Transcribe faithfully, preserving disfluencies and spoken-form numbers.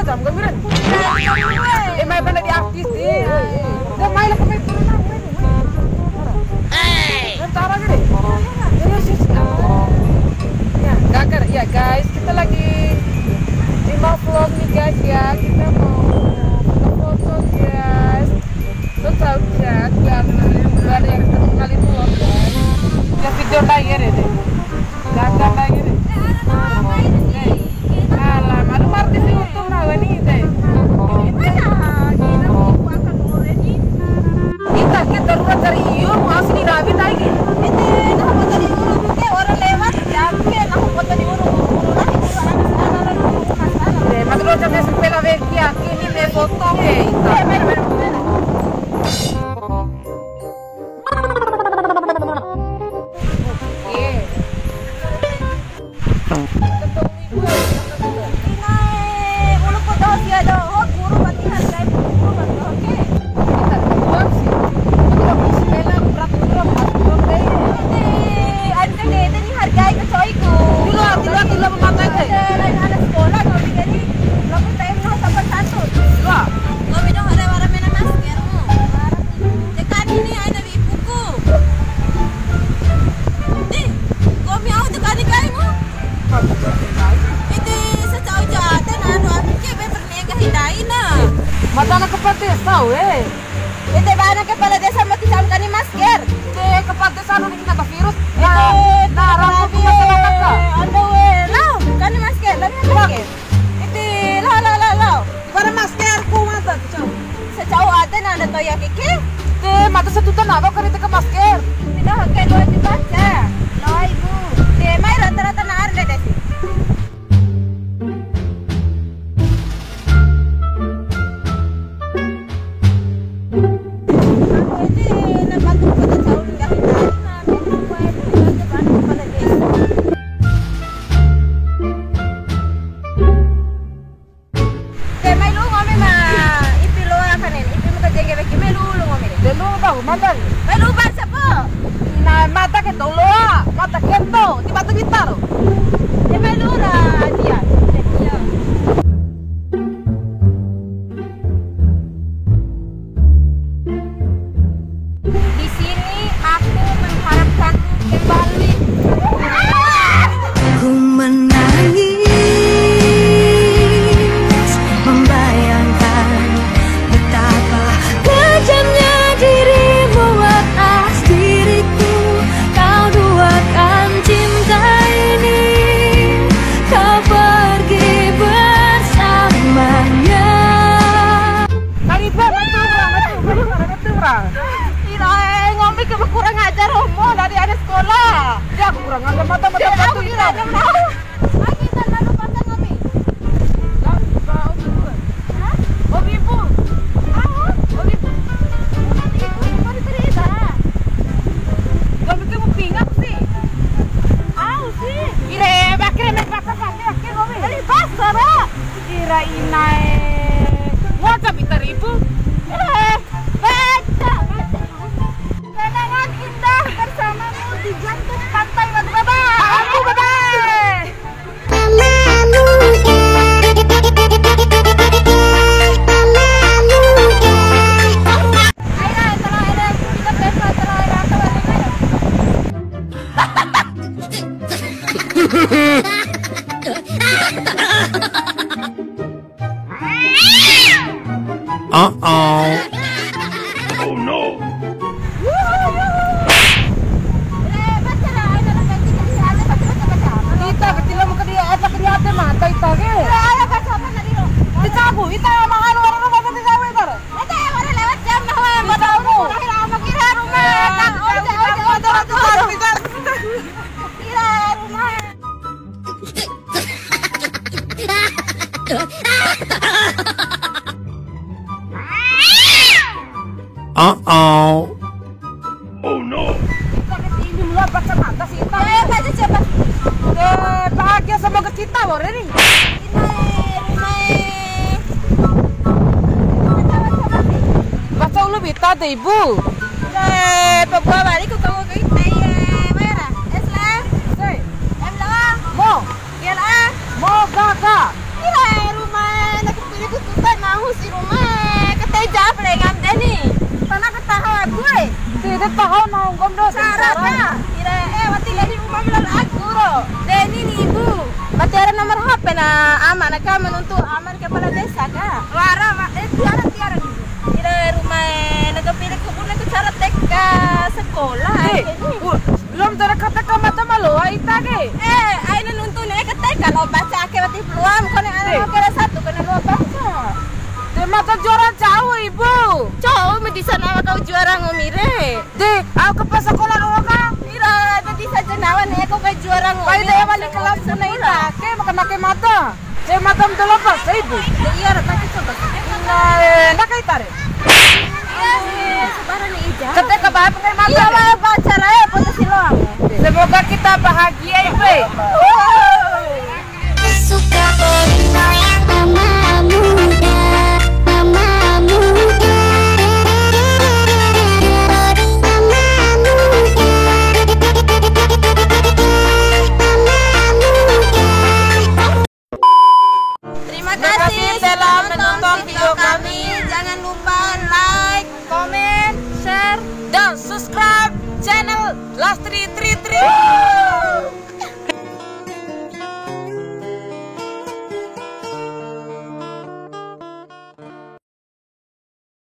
Jam kami kan? Eh, mai pada di artis ni. Dia mai lah, mai. Sementara gini. Ini sih. Ya, gagal. Ya, guys, kita lagi di mau vlog nih, guys, ya. Kita mau foto, guys. Lo tahu kan, yang ada yang terkenal itu loh, guys. Ya, video lain ya, deh. Gagal lagi nih. Alah, malu artis itu mah ini teh. Ita ke darurat cari iyo, mau asli rabi lagi. Ente, nah, mau tadi urut ke orang lewat, ya, ke, nah, mau tadi urut, urut lagi, urut lagi, sana, orang urut, sana. Eh, malu lo sampai sepeda beki, ya, ini me foto ke, ita. Eh, mana, mana, mana? Inae, ulu ku doho sia doho, guru berarti hargai guru berarti oke. Ede, ante dede ni hargai ke coiku. Dilo, dilo, dilo memakai. Lain ada sekolah, kau pikir ni, kau time no sopan santun. Dilo. Kau bilang ada orang main masker mu. Tekani ni aina wi'i puku. Ih, komi au tekani kaimu. Iti sacau jate na anu ake ke be pernega hidai na. Mata na kepala desa we. Ite bana kepala desa mati sam kani masker. Te kepala desa anu ni kena virus. Ite, nah, rambut kepala desa. Ando we, lau, kani masker, kani masker. Iti, lao, lao, lao, lao. Bara masker ku mata, cau. Sacau ade na anda toya keke? Te, mata satuta na, kau kari teka masker. Tidak, oke, dua juta, cau. Lao, ibu. Te, mai rata-rata na arle desi. Te mai lu ngome ma ipi loa kanen, ipi muka jengge weki mai lu lu ngome. De lu tahu mantan. Mai lu ban sapo. Na mata ke tolo, mata kento, di batu bitar. Te mai lu ra dia. Iya. Di sini aku mengharapkan kembali. Ku menangis membayangkan betapa kejamnya dirimu atas diriku. Kau duakan cinta ini, kau pergi bersamanya. Tadi, Bang, betul, Bang, betul, betul, Bang, betul, Bang. Irae, ngombe ke kurang ajar, Romo, dari anak sekolah. Ya, aku kurang ajar, mata-mata ya, batu aku itu. Tidak ada mau. Lagi, Bang, lalu pasang ngombe. Lah, Bang, Hah? Om Ibu. Ah, Om Ibu. Om Ibu, baru cerita. Kami ke mau pingat sih. Au sih. Ire, bakre, mek bakar, bakar, bakar, ngombe. Dari pasar, Bang. Kira inae. Wajah bintang ibu. Eh, baca, baca. Kenangan indah bersamamu di jantung pantai Batu Baba. Batu Baba. Uh-oh. Oh no. Ita kecil muka dia, apa dia ada mata ita ke? Dicabu, ita mahal orang rumah nanti jauh ita. Ita orang lewat jam, nah, mata aku. Kira rumah. Kira rumah. Uh-oh. Oh no. Ini dulu baca mata sih. Eh, baca siapa? Eh, bahagia sama ke kita, Bore, nih. Baca ulu bita de ibu. Eh, pebua balik ku kamu ke kita, iya, Mera. Esla. Sei. Emla. Mo. Iya lah. Mo gaga. Ira, eh, rumah, nak kepiri Te taho na nggomi do syarat. Ira, eh, wati dari uma melal aku ro. De, ini nih, Ibu. Wati wara nomor H P na ama na ka, ma nuntu ama kepala desa ka. Wara, wa-, eh, tiwara, tiwara nih. Ira, ruma e, na ka pili kubun na ka cara T K sekolah. Eh, ini. Bu, belum cara K T K mada ma loa ita ke. Eh, aina nuntu ne'e ka T K, loa baca ake wati peluang, kone ana. Eh. Kira satu kena loa baca. De, mada juara cau, Ibu. Cau, ma di sana kau juara nggomi re. De, au ke pas sekolah dulu ka? Ira, tadi saja nawan ya, kau kayak juara nggomi. Pai de wali kelas na ita ke, makan make mata. Saya mata betul apa? Saya ibu. Ya, iya, rata kita coba. Nah, eh, ndak kayak tare. Iya, sabaran nih, Ija. Kete ke bahas pakai mata. Iya, lah, pacar aja, putus silang. Semoga kita bahagia, Ibu. Suka Borneo yang mama muda, mama muda. Mama muda, mama muda. Terima kasih telah menonton video kami. Jangan lupa like, comment, share, dan subscribe channel Lastri Tri Tri.